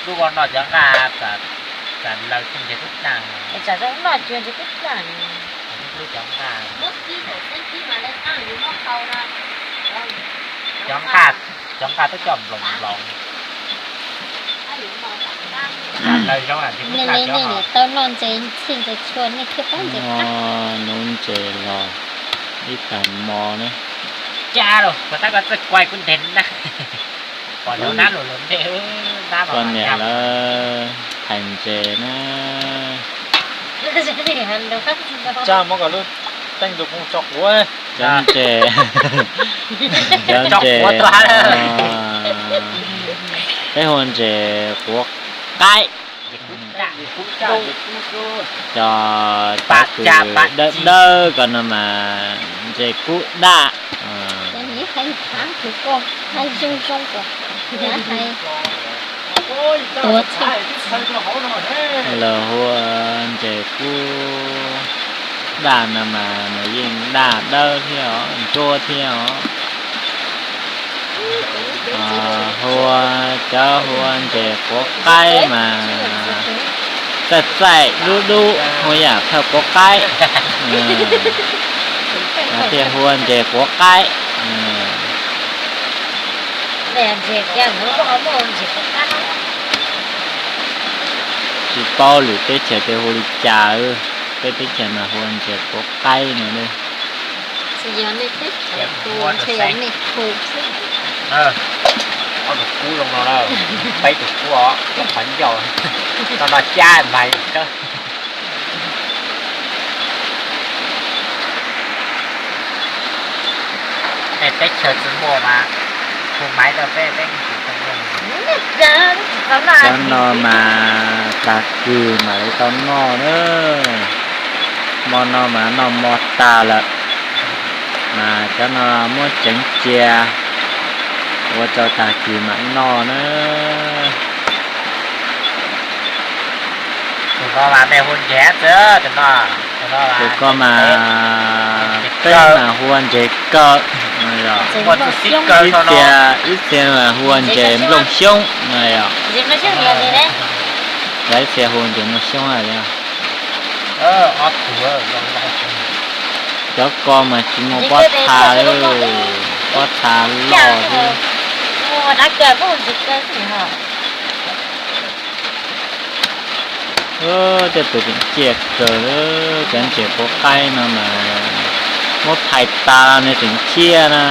Lub no cov nqaj, tam laws tsis ntshe kub daj. Tam zoo noj cua ntshe kub daj. Lub cov nqaj, cov nqaj, cov nqaj twb coj nploos nploos. Tam laws zoo ntshe kub daj cov ho. Tau noj ntses txhij ntses txhua nej thiaj paub ntses qab. Nuv ntses los ib tag hmo na. Cab los puas tab koj txawj kuaib kuv ntes na. Pom lub nab lus lus ntej, nab poj niam lawv thaiv ntses na. Tsaj muab koj lub teej tus kooj tso quav. Cov ntses, cov ntses, peb hu ntses quav qaib. Cov, cov kws dawb dawb ko no mas ntses kub daj. Lawv hu ua ntses kub daj no mas nws yeej daj dawb thiab os, ntsuab thiab os. Hu ua, cov hu ua ntses quav qaib mas txaij txaij dub dub hu yam phaj quav qaib. Mas thiaj hu ua ntses quav qaib. Tsis paub lwm teb chaws tias hu li cas, peb teb chaws mas hu ua ntses quav qaib no. Ob tug kub zoo no, peb tug kub os, qhov ncauj no no cab mas. Teb chaws tsis muaj mas hu maiv rau peb, peb tsis tau muaj. Cov no mas tag kis mam li tau noj na. Hmo no mas noj hmo tag lawm, mas cov no muab tseev cia ua rau tag kis mam noj na. Tus no mas nej hu ntses txwv, tus no, tus ko mas peb mas hu ua ntses kaw, ib txhia, ib txhia mas hu ua ntses nplooj xyoob no yom. Lawv ib txhia hu ua ntses nplooj xyoob li. Cov ko mas tsis muaj pob txha, pob txha loj xwb. Tej tus tseem ciaj kawg, cov ntses quav qaib no mas muab phais tas nws tseem ciaj na.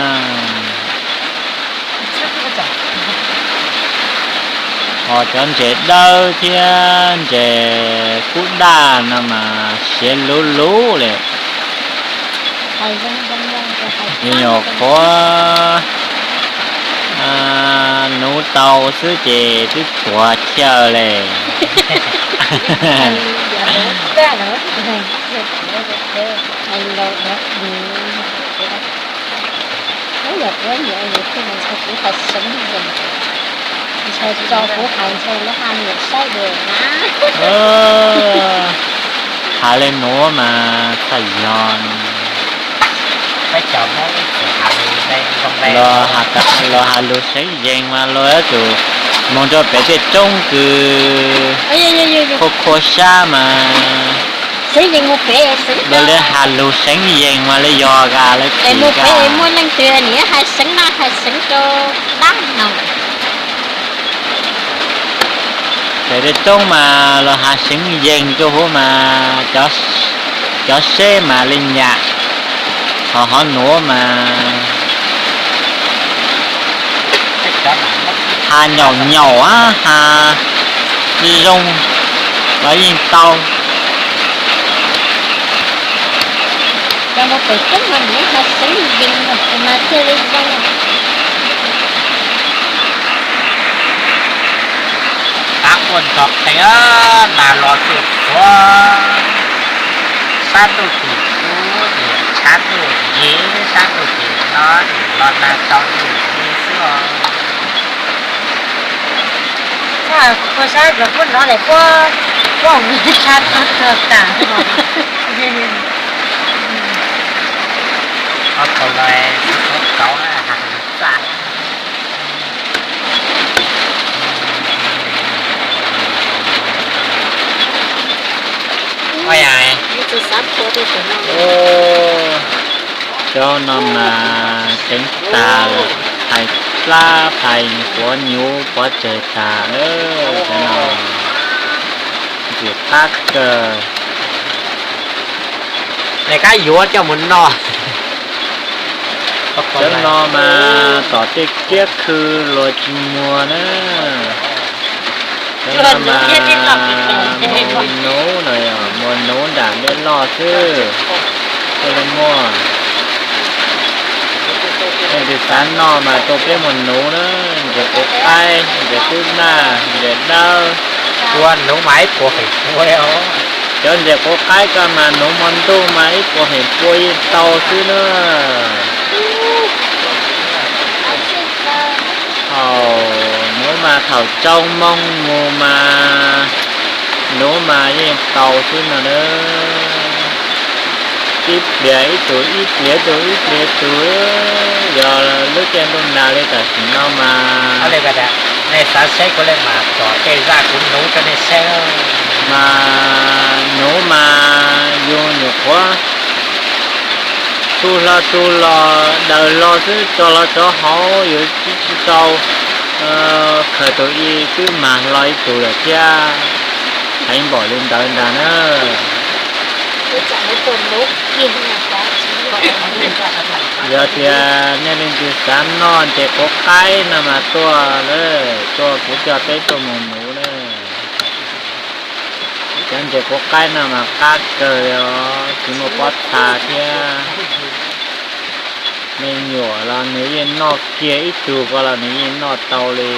Ho cov ntses dawb thiab ntses kub daj no mas siav luv luv li. Nyuam qhuav nuv tau xwb ces twb tuag chaw li. Yog kuv nyiam yus thiaj mus ntshaw kuv hais seev yees, ntshaw tso kuv hais ntshaw lub haj niam saib dua na. Has li nuav mas txhaj yog. Los has lug seev yees mas luag yuav tsum moog rua pem tej roob kws khua khua sab mas, luag le has lug seev yees mas le yog a le tis ka. Pem tej roob mas luag has seev yees rua huv mas cov seb mas le nyam, ho hov nuav mas has nyaum nyaum a, has zoo los yeej tau. Cov mus pem roob mas nws has seev yees mas thiaj li zoo. Qab quaj ntog qees, nag los txwm txhuav, sab ntuj tim kub, sab ntuj yig, sab ntuj tim no, los nag tsaus ntuj yig xwb os. Kuv sab los puab nov lawm puab, puab sab tuag tuag tas. Ob tau los txhuav kauv na, has lug txaj. Cov no mas ceev tag, phais plab phais quav nyuv pov tseg tag lawm cov no. Ntxim qab kawg. Nws kab yuav coj mus noj. Cov no mas tom tej kiab khw luag tsis muag na. Cov no mas muag nuv no, muag nuv nram dej loj xwb. Tej li muaj, leej twg xav noj mas tuaj peb muag nuv na. Ntses quav qaib, ntses kub naj, ntses dawb. Ua nuv mas ib puas feem pua. Cov ntses quav qaib ko mas nuv hmo ntuj mas ib puas feem pua yeej tau xwb na. Thaum nuv mas thaum tsau moo mus mas nuv mas yeej tau xwb no na. Ib pliag ib tug, ib pliag ib tug, ib pliag ib tug. Yog lub caij ntuj nag li tam sim no mas, nej xav saib kuv li mas tom tej zaj kuv nuv rau nej saib. Mas nuv mas yus nyuam qhuav tu hlo tu los daws hlo xwb, tso hlo rov hauv, yus tsis tau khaws tus ib twb mag hlo ib tug lawm thiab. Heev npaum li ntawd ntag na. Yog tias nej leej twg xav noj ntses quav qaib no mas tuaj lawm, tuaj kuv coj peb tuaj mus nuv na. Cov ntses quav qaib no mas qab kawg li os, tsis muaj pob txha thiab. Me nyuam los nws yeej noj kiag, ib tug ko los nws yeej noj tau li.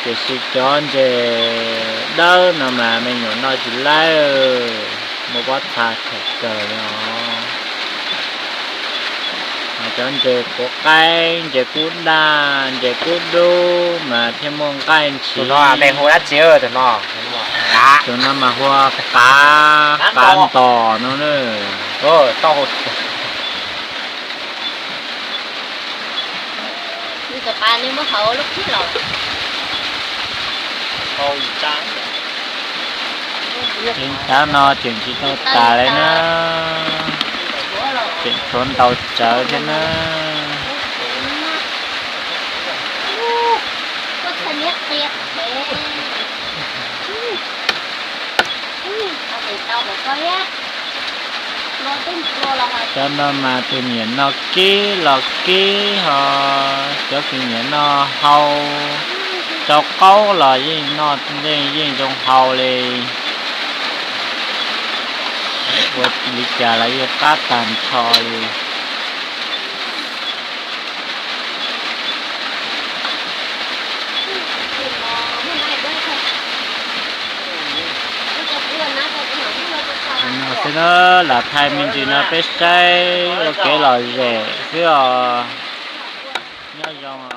Tiam sis cov ntses dawb no mas me nyuam noj tsis laib, muaj pob txha khaws kawg li os. Mas cov ntses quav qaib, ntses kub daj, ntses kub dub mas thiaj muaj nqaij ntshis. Tus no mas hu qav, qav ntos no na. Li tav no tseem tsis tau tas li na, tseem tshuav ntau tsawv thiab na. Cov no mas tus nyiam noj kib los kib, ho cov kws nyiam noj hau, rau qaub los yeej noj, yeej zoo hau li. Ua li cas los yeej qab tag nrho li. No xwb na, lam thaij me ntsis no peb saib ua kev lom zem xwb os. Nyob zoo.